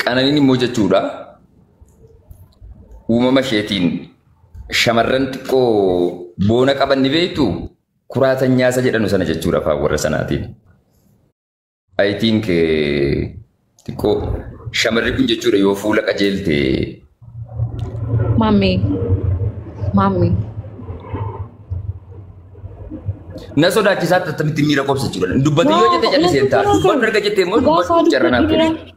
Qananiin immoo jechuudha uumama isheetiin shamarran xiqqoo boona qaban ni beektu kuraatan nyaasa jedhanu sana jechuudha afaan warra sanaatiin. I think xiqqoo shamarri kun jechuudha yoo fuula qajeelte. Maammee. Maammee. Na sodaachisaa attamitti miira qobsa jechuudha. Dubbatu yoo jette callisee hin ta'a. Dubbadhu erga jettee immoo dubbadhu carra naaf kenni.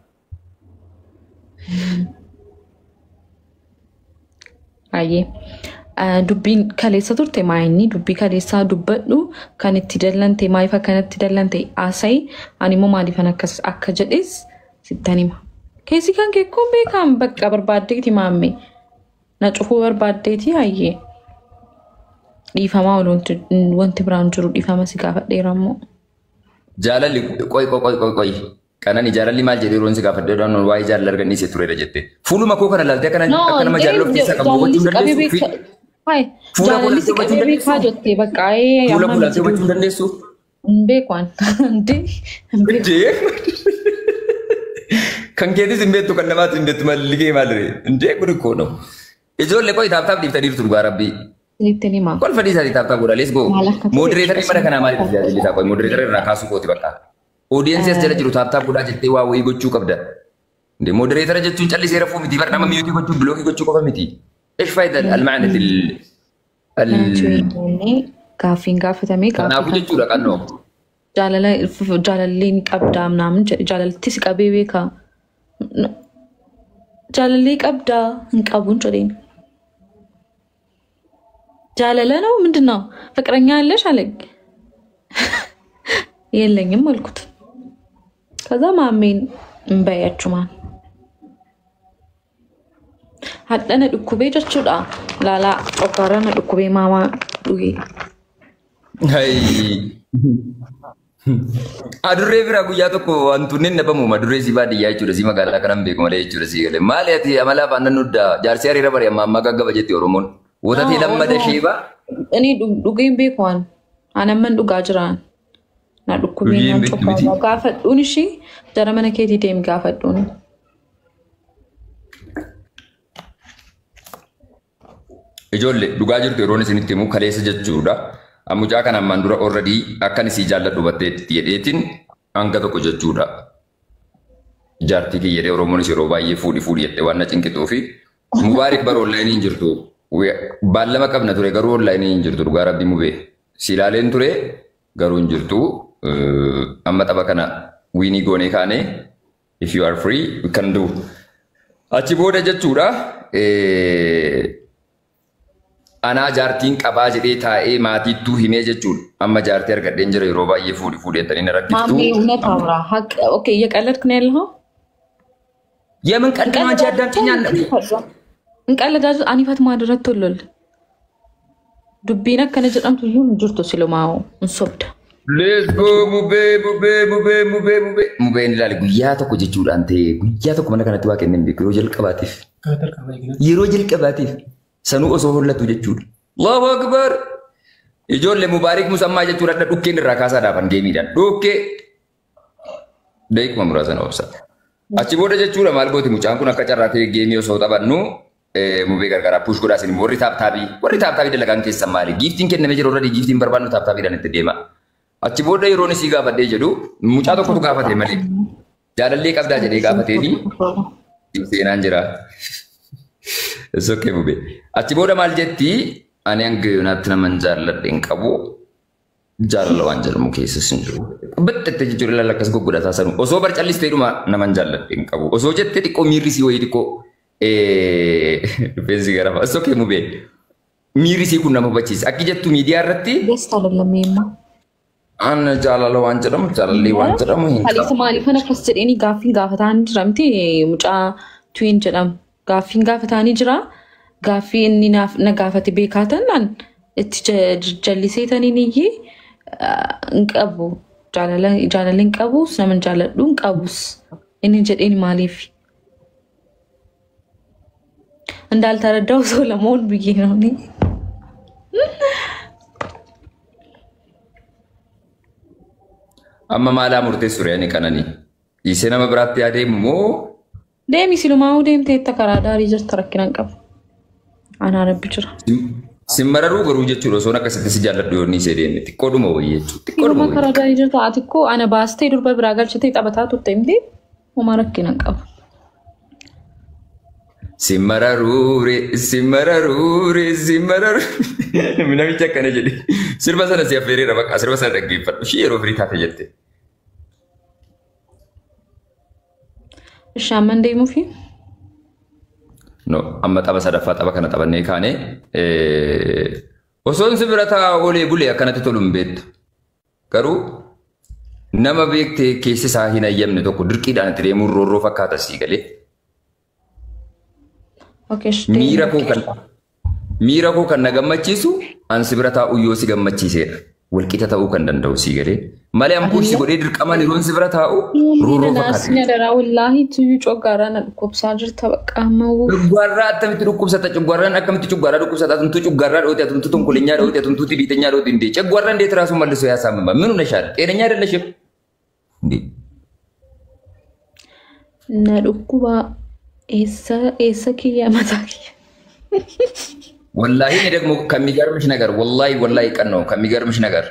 Baay'ee. Dubbiin kaleessa turte maayinni dubbii kaleessaa dubbadhu kan itti dallante maaliif akkanatti dallante haasa'i ani immoo maaliifan akkas akka jedhes sittan hima. Keessi kan kee kun beekaan bakka barbaaddeeti maamme na cufuu barbaaddeeti hayyee. Dhiifamaa ol wanti biraan jiru dhiifama si gaafadheera immoo. Jaalalli qoy qoy qoy qoy qoy. Qanani jaalalli maal jedhee yeroon si gaafadhee waa'ee jaalala arganniisee tureera jette. Fuuluma koo kana laaltee akkana akka nama jaalala of keessaa qabu hubachuu hin dandeessu. Fuula koo Jaalalli si laaltee hubachuu hin qabee beekaa dandeessu. jettee bakka Fuula amma koo laaltee miti hubachuu hin dandeessu. hin beeku an. Hindi hin beeku. Indee kan keetis hin beektu kan namaatti hin beektu malli kee maal ree? Indee kun ikkoo na'u. Ijoollee qoy tap tap dhiiftaniirtu dhugaa rabbii. Isinitti hima. Kolfa dhiisaatii tap tap godha let's go. Maal akka ta'e Moderatorri mana kanaa maaliif tajaajilli isaa qoy moderatorri irraa kaasuu kooti bakka. Audience as jala jiru tap tap godhaa jettee waa wayii gochuu qabda. Indee moderator jechuun callisee rafuu miti bar nama mute gochuu block gochuu qofa miti. إيش فايدة المعنى ال Gaaffiin gaafatamee gaaffii Kanaafuu kan jechuudha qannoo. jaalala jaalallee ni qabdaa naamin jedhe jaalalti si qabee beekaa. Jaalallee qabdaa hin qabuun jedheen. Jaalala ነው ምንድን ነው ፍቅረኛ አለሽ አለኝ። የለኝም አልኩት። ከዛ ማሜን እንበያችሁ ማን hadhana dhukkubee jechuudha. Laalaa coggaarraa dhukkubee maamaa dhugee. Adurree bira guyyaa tokko wantoonni dhabamu adurree si baadiyyaa jechuudha si magaalaa kanan beeku malee jechuudha si galee. Maali ati amala afaan nan nuddaa jaarsi hariira bari amma ammaa gaggaba jetti Oromoon. Wotatee lammada sheeba. Inni dhugeen beeku waan. Ani amman dhugaa jiraan. Na dhukkubee Dhugee hin naan beektu miti. coggaarraa gaafadhuun ishii jara mana keetii deemi gaafadhuun. Ijoollee dhugaa jirtu yeroon isinitti himu kaleessa jechuudha. Mucaa kana ammaan dura already akkan isii jaalladhu batteetti jedheetiin hanga tokko jechuudha. Jaartii kiyya jedhee Oromoonis yeroo baay'ee fuudhi fuudhi jettee waan na cinqituu fi Mubaarik bara onlaayinii hin jirtu. Baallama qabna ture garuu onlaayinii hin jirtu dhugaa rabbi mubee. Si ilaaleen ture garuu hin jirtu. Amma tapha kana win goonee kaanee if you are free we can do. Achi booda jechuudha. Anaa jaartiin qabaa jedhee taa'ee maatiittuu himee jechuudha. Amma jaartii argadheen jira yeroo baay'ee fuudhi fuudhi jettanii na rakkiftu. ማሜ እውነት አውራ ሀቅ okay፣ እየቀለድክ ነው ያለኸው? የምን ቀልድ ነው አንቺ አዳምጪኝ። እንቀልዳለን anifat maadirratti ol lolle. Dubbiin akkana jedhamtu iyyuu hin jirtu silumaa hin sobda. Let's go mubee mubee mubee mubee mubee. Mubeen ilaali guyyaa tokko jechuudhaan ta'e guyyaa tokko mana kanatti waa kenneen beeku yeroo jalqabaatiif. Yeroo jalqabaatiif sanuu osoo hollatu jechuudha. Allahu Akbar. Ijoollee Mubaarik Musammaa jechuudha adda dhukkeen irraa kaasaa dhaafan geemiidhaan. Dhukkee. Daqiiquma muraasa na obsa. Achi booda jechuudha maal gooti mucaan kun akka carraa ta'e geemii osoo taphannu mubee gargaaraa push godhaa isin warri tap tapii warri tap tapii dalagaan keessan maali? Giftiin kennamee jiru irra giftiin barbaadnu tap tapiidhaan itti deema. Achi booda yeroon isii gaafadhee jedhu mucaa tokkotu gaafate malee jaalallee qabdaa jedhee gaafateeni seenaan jira. It's okay mubee. Achi booda maal jetti ani hanga yoonaatti naman jaalladhe hin qabu jaalala waan jedhamu keessas hin jiru. Baxxattee jechuudha ilaala akkas goggodhataa sanu. Osoo bar callistee dhuma naman jaalladhe hin qabu. Osoo jettee xiqqoo miirri sii wayii xiqqoo rifeensi garafa. It's okay mubee. Miirri sii kun nama hubachiisa. Akki jettu miidiyaa irratti ደስታ አይደለም ይሄማ። Ana jaalala waan jedhamu jaalallee waan jedhamu hin Kaleessa qabu. maaliifan akkas jedheeni gaaffiin gaafataanii jira miti mucaa Twin jedhamu. Gaaffiin gaafataanii jira. Gaaffii inni na gaafate beekaa tannaan itti jallisee taniin iyyee hin qabu. Jaalala jaalala hin qabus nama hin jaaladhu hin qabus. Inni jedheen maaliif? እንዳልተረዳው ሰው ለመሆን ብዬ ነው እኔ። Amma maalaa murteessu re'anii qananii. Dhiisee nama biraatti adeemu moo? Deemi silumaa'uu deemteetta karaa daarii jirta rakkina hin qabu. Anaa rabbi jira. Simmararuu garuu jechuudha osoon akkasitti si jaalladhu yoo inni isee deeme xiqqoodhuma wayii jechuudha. Xiqqoodhuma Siluma karaa wayii. daarii jirta ati koo ana baastee durba biraa galchitee taphataa turte miti homaa rakkina hin qabu. Simmararuure simmararuure simmararuu namichi akkana jedhe sirba sana si affeereera bakka sirba sana dhaggeeffadhu ishee yeroo firii taate jette. Ishee amman deemuufi? No amma tapha sadaffaa tapha kana taphannee kaane osoon si bira taa'aa oolee bulee akkanatti tolu hin beektu. Garuu nama beektee keessi isaa hin ayyamne tokko dirqiidhaan itti deemuun roorroo fakkaata sii galee. Okay, Miira koo kan na gammachiisu an si bira taa'u yoo si gammachiisedha. Walqixa ta'uu kan danda'u sii galee. Malee an puushi godhee dirqamaan yeroon si bira taa'u roorroo fakkaata. Nadaraa wallaahi tuyyuu coggaarraa na dhukkubsaa jirta bakka amma. Cuggaarraa akkamitti dhukkubsata? Cuggaarraan akkamitti cuggaarraa dhukkubsata? Atumtuu cuggaarraa dhoote, atumtuu tonkolenyaa dhoote, atumtuu tibiitenyaa dhoote indee. Cuggaarraa እንዴት ራሱ መልሶ ያሳምማል? ምን ሆነሻል? ጤነኛ አይደለሽም እንዴ? Na dhukkubaa eessa eessa kiyya mataa kiyya. ወላሂ እኔ ደግሞ ከሚገርምሽ ነገር ወላሂ ወላሂ ቀን ነው ከሚገርምሽ ነገር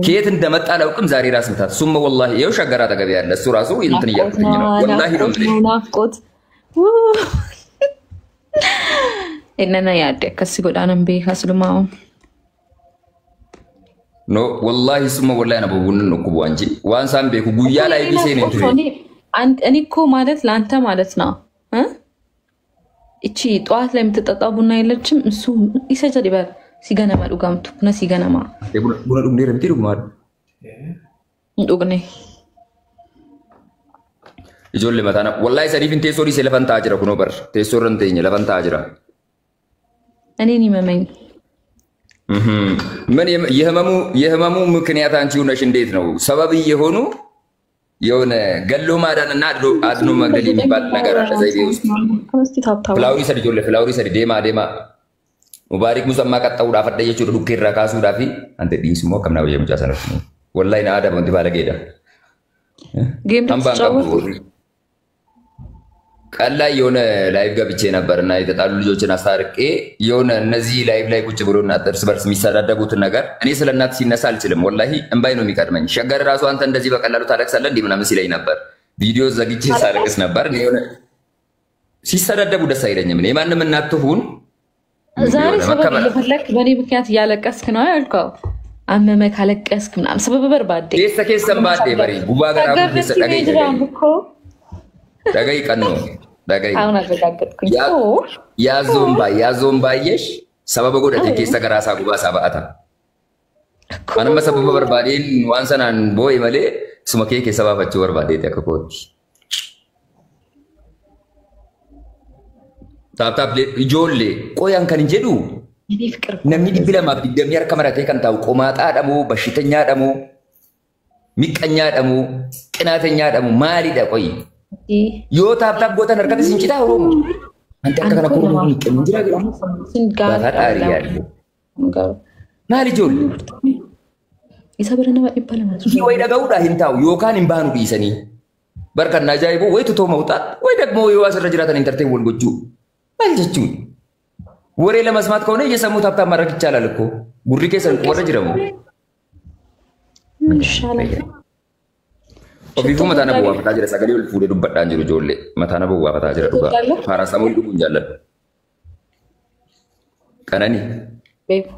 ከየት እንደመጣ አላውቅም። ዛሬ ራስ ምታት እሱማ ወላሂ ይኸው ሸገር አጠገብ ያለ እሱ ራሱ እንትን ናፍቆት እያልኩትኝ ነው ነው። ወላሂ ነው ናፍቆት የምልሽ። ነው ናፍቆት። Innana yaadde akkasi godhaanan beekaa silumaa. No ወላሂ እሱማ ወላሂ ነው ቡንን ነው ኩቡ አንቺ ዋን ሳን ቤኩ ጉያ ላይ ቢሴን ናፍቆት እንትሬ ነው። እኔ እኮ ማለት ለአንተ ማለት ነው እ እቺ ጠዋት ላይ የምትጠጣው ቡና የለችም። እሱ ይሰጀል ይበል ሲገነማ ዱጋምቱ ቡና ሲገነማ ቡና ዱግኔ ረምቲ ዱግማ ዱግኔ ijoollee mataana wallahi sadiifin teessoo dhiisee lafan taa'aa jira kunoo bar teessoo irra hin teenye lafan taa'aa jira. እኔን ይመመኝ። ምን የህመሙ ምክንያት አንቺ ሆነሽ እንዴት ነው ሰበብ እየሆኑ የሆነ ገሎ ማዳን እና አድኖ መግደል የሚባል ነገር አለ ዘይቤ ውስጥ። እስቲ ታብታቡ Filaawurii sadi ijoollee filaawurii sadi deemaa deemaa. Mubaarik musammaa qaxxa'uudhaaf adda jechuudha dhukkee irraa kaasuudhaaf ante dhiisu immoo akkam naa wayya mucaa sanatti. Wallahi na aadaa wanti baalageedha. ጌም Hambaan qabu ልትጫወቱ warri. ቀን ላይ የሆነ ላይቭ ገብቼ ነበር እና የተጣሉ ልጆችን አስታርቄ የሆነ እነዚህ ላይቭ ላይ ቁጭ ብሎ እና እርስ በርስ የሚሰዳደቡትን ነገር እኔ ስለ እናት ሲነሳ አልችልም። ወላሂ እምባይ ነው የሚቀድመኝ። ሸገር ራሱ አንተ እንደዚህ በቀላሉ ታለቅሳለህ እንዲህ ምናምን ሲለኝ ነበር። ቪዲዮ ዘግቼ ሳለቅስ ነበር። እኔ የሆነ ሲሰዳደቡ ደስ አይለኝም። እኔ ማንም እናት ትሁን ዛሬ የሆነ ሰበብ መከበር እየፈለክ በእኔ ምክንያት እያለቀስክ ነው ያልከው። አመመህ ካለቀስክ ምናምን ሰበብ በርባዴ keessa keessan baadhee barii gubaa garaa koo keessa dhagahi dhagahi እኮ dhagahi qannoo dhagahi አሁን አረጋገጥኩኝ። yaazzoon baay'eesh sababa godhate keessa garaa isaa gubaa isaa ba'ata. እኮ Anamma sababa barbaadeen waan sanaan boo'e malee suma kee keessa baafachuu barbaadeeti akka kootti. Taaptaap ijoollee qoyaan kan hin jedhu እኔ ፍቅር እኮ namni 220 harka maratee kan taa'u qomaaxaadha moo bashitanyadha moo miqqanyaadha moo qinaatanyaadha moo maalidha qoyi? Yoo taaptaap gootan harkatti sin citaa Oromoo. Wanti akka kana Oromoo kun hin jira garuu. Baataa dhaarii yaadde. Maal ijoollee? Isa bira nama 200 Ishii wayi dhaga'uudhaa hin taa'u yookaan hin baanu dhiisanii. Barkan na ajaa'ibu wayi tutoo mawxaat wayi ደግሞ yoo asirra jiraatan entertain wal gochuu. Maal jechuun? ወሬ ለመስማት ከሆነ እየሰሙ ታፕታፕ ማድረግ ይቻላል እኮ ጉሪ keessan warra jiramu. ምን ይሻላል? Ofiifuu mataa na bowwaafataa jira sagalee ol fuudhee dubbadhaan jiru ijoollee mataa na bowwaafataa jira dhugaa. Paaraastamool dhuguun jaalladhu. Qananii Beeku.